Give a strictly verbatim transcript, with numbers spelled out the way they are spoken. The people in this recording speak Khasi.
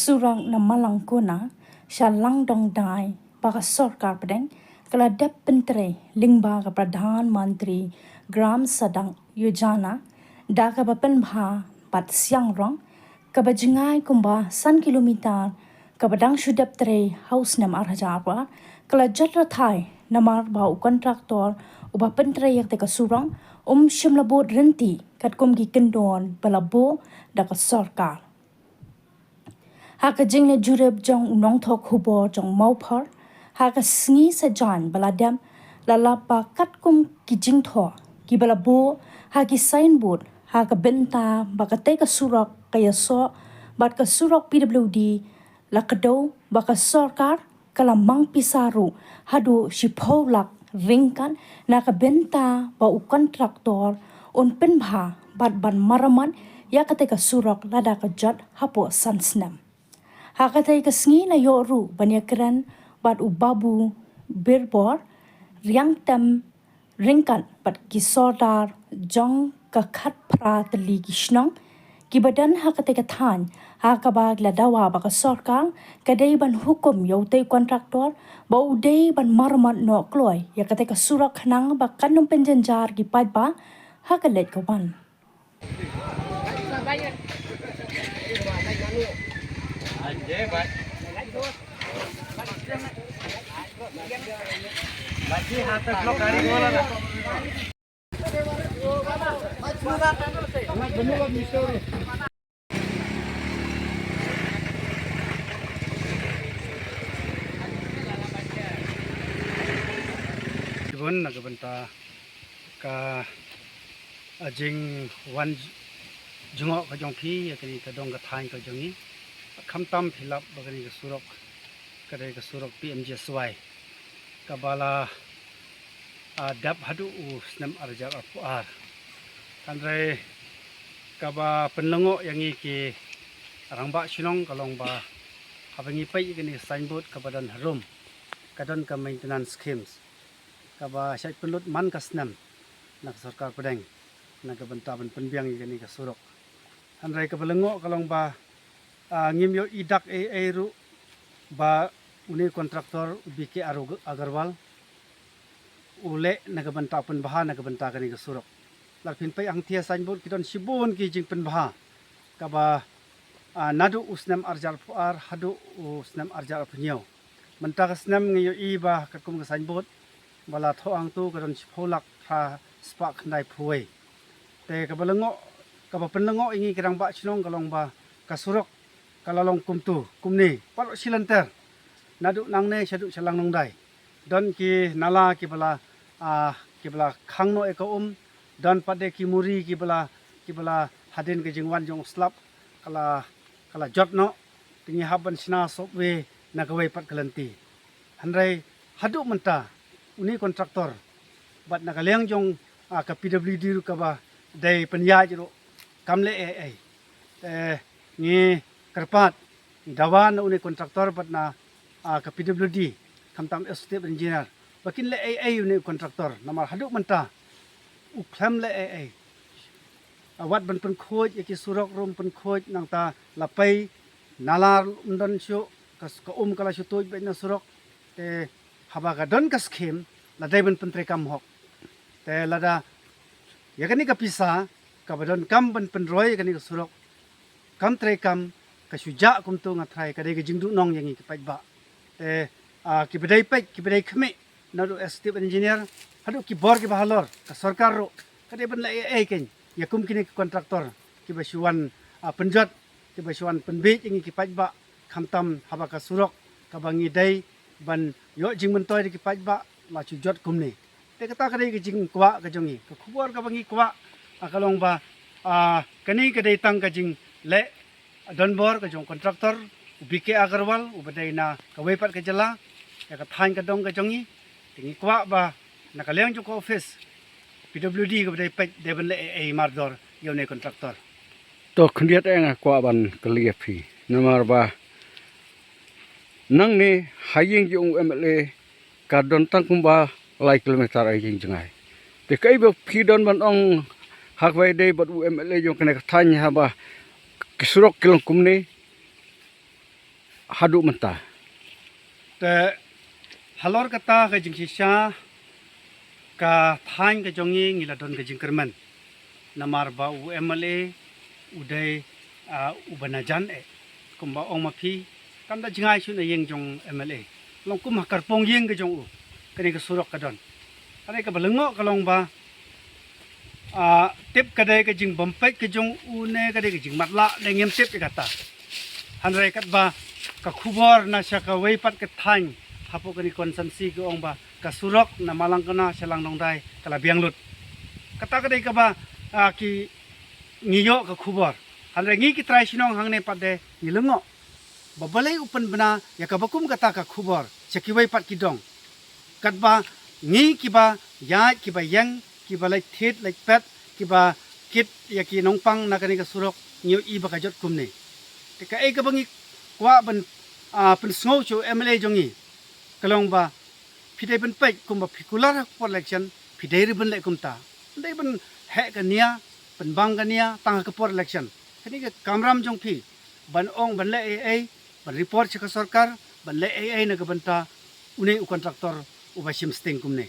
surok na Malangkona sha Langdongdai ba ka sorkar pdeng ka la dep pyntrei lyngba ka Pradhan Mantri Gram Sadak Yojana da kaba pynbha bad siang rong kaba jngai kumba san kilometer kaba dang shu dep trei ha u snem ar hajar arphew ar, ka la jot rathai namar ba u kontraktor uba pyntrei ïa kata ka surok um shym la bud rynti katkum ki kyndon ba la buh da ka sorkar. Ha ka jingleit jurip jong u nongthoh khubor jong Mawphor ha ka sngi Saitjaiñ ba la dep, la lap ba katkum ki jingthoh kiba la buh ha ki signboard ha ka bynta ba katei ka surok ka ïasoh bad ka surok P W D, la kdew ba ka sorkar ka la mang pisa ruh haduh shiphew lak ryngkat na ka bynta ba u kontraktor un pynbha bad ban maramat ïa katei ka surok lada ka jot hapoh san snem. Ha katei ka sngi la ïoh ruh ban ïakren bad u Babu Birbor Riangtem ryngkat bad ki sordar jong ka khatphra tylli ki shnong kiba don ha katei ka thaiñ, ha kaba ki la dawa ba ka sorkar ka dei ban hukum ïa utei u kontraktor ba u dei ban maramat noh kloi ïa katei ka surok khnang ba kan ym pynjynjar ki paidbah ha ka leit ka wan. Bun na ka bynta ka, ah, jingwan jngoh ka jong phi ïa kane ka dong ka thaiñ ka jong ngi. Khamtam phi lap ba kane ka surok, ka dei ka surok P M G S Y kaba la, ah, dep haduh u snem ar hajar arphew ar. Hynrei kaba pynlyngngoh ïa ngi ki rangbah shnong ka long ba haba ngi peit ïa kane ka signboard kaba don harum, ka don ka maintenance schemes kaba shait pynlut man ka snem na ka sorkar pdeng na ka bynta ban pynbiang ïa kane ka surok. Hynrei kaba lyngngoh ka long ba, ah, ngim ïohi dak ei ei ruh ba une u kontraktor u B K Agarwal u leh na ka bynta pynbha na ka bynta kane ka surok. Lada phin peit hangthie signboard ki don shibun ki jingpynbha kaba, ah, naduh u snem ar hajar arphew ar haduh u snem ar hajar arphew hynñiew. Mynta ka snem ngi ïohi ba katkum ka signboard ba la thoh hangto ka don shiphew lak phra spah khyndai phew wei. Te kaba lyngngoh, kaba pynlyngngoh ïa ngi ki rangbah shnong ka long ba ka surok ka la long kumto, kumne, paralok shi lynter. Naduh nangne shaduh sha Langdongdai don ki nala kiba la, ah, kiba la khang noh ïa ka um, don pat de ki muri kiba la, kiba la hadien ka jingwan jong u slap ka la, ka la jot noh. Te ngi hap ban shna sop wei na kawei pat ka lynti. Hynrei haduh mynta une u kontraktor bad na ka liang jong, ah, ka P W D ruh kaba dei pynïaid ruh kam leh ei ei. Te ngi kyrpad, ngi dawa na une u kontraktor bad na, ah, ka P W D, khamtam executive engineer, ba kin leh ei ei une u kontraktor namar haduh mynta u khlem leh ei ei. Ah, wat ban pynkhuid ïa ki surok ruh ym pynkhuid, nangta la pei nala ruh ym don shuh, ka, ka um ka la shu tuid beit na surok. Te haba ka don ka scheme la dei ban pyntreikam hok. Te lada ïa kane ka pisa kaba donkam ban pynroi ïa kane ka surok kam treikam, ka shu jah kumto, nga tharai ka dei ka jingduhnong ïa ngi ki paidbah. Te, ah, kiba dei peit, kiba dei khmih, naduh executive engineer haduh ki bor kiba halor, ka sorkar ruh ka dei ban leh ei ei kein ïa kum kine ki kontraktor kiba shu wan, ah, pynjot, kiba shu wan pynbiej ïa ngi ki paidbah, khamtam haba ka surok kaba ngi dei ban ïoh jingmyntoi da ki paidbah la shu jot kumne. Te kata ka dei ka jingkwah ka jong ngi. Ka khubor kaba ngi kwah, ah, ka long ba, ah, kane ka dei tang ka jingleh donbor ka jong u kontraktor u B K Agarwal uba dei na kawei pat ka jylla ïa ka thaiñ ka dong ka jong ngi. Te ngi kwah ba na ka liang jong ka office P W D kaba dei peit dei ban leh ei ei mardor ïa une u kontraktor. To khyndiat eh nga kwah ban kylli ïa phi namar ba nangne ha ïing jong u M L A ka don tang kumba lai kilometer ha ïing jngai. Te kaei ba phi don ban ong ha kaba ïadei bad u M L A jong kane ka thaiñ haba ki surok ki long kumne? haduh mynta. Te halor kata ka jingshisha, ka thaiñ ka jong ngi ngi la don ka jingkyrmen. Namar ba u M L A u dei, ah, u ba najan eh. Kumba ong ma phi, kam da jngai shuh na ïing jong M L A. Long kum ha kyrpong ïing ka jong u kane ka surok ka don. Kane kaba lyngngoh ka long ba, ah, tip ka dei ka jingbym peit ka jong u ne ka dei ka jingmatlah ne ngim tip ïa kata. Hynrei katba ka khubor na sha kawei pat ka thaiñ hapoh kane constituency ka ong ba ka surok na Malangkona sha Langdongdai ka la biang lut. Kata ka dei kaba, ah, ki ngi ïoh ka khubor. Hynrei ngi ki trai shnong hangne pat de ngi lyngngoh ba balei u pynbna ïa kaba kum kata ka khubor sha kiwei pat ki dong. Katba ngi kiba ïaid kiba ïeng, kiba leit thied leit pet, kiba kit ïa ki nongpang na kane ka surok, ngi ïohi ba ka jot kumne. Te kaei kaba ngi kwah ban, ah, pynsngew sha u M L A jong ngi ka long ba phi dei ban peit kumba phi kular ha ka por election, phi dei ruh ban leh kumta. Dei ban heh ka nia, pynbang ka nia tang ha ka por election. Kane ka kamram jong phi ban ong ban leh ei ei, ban report sha ka sorkar, ban leh ei ei na ka bynta une u contractor uba shim sting kumne.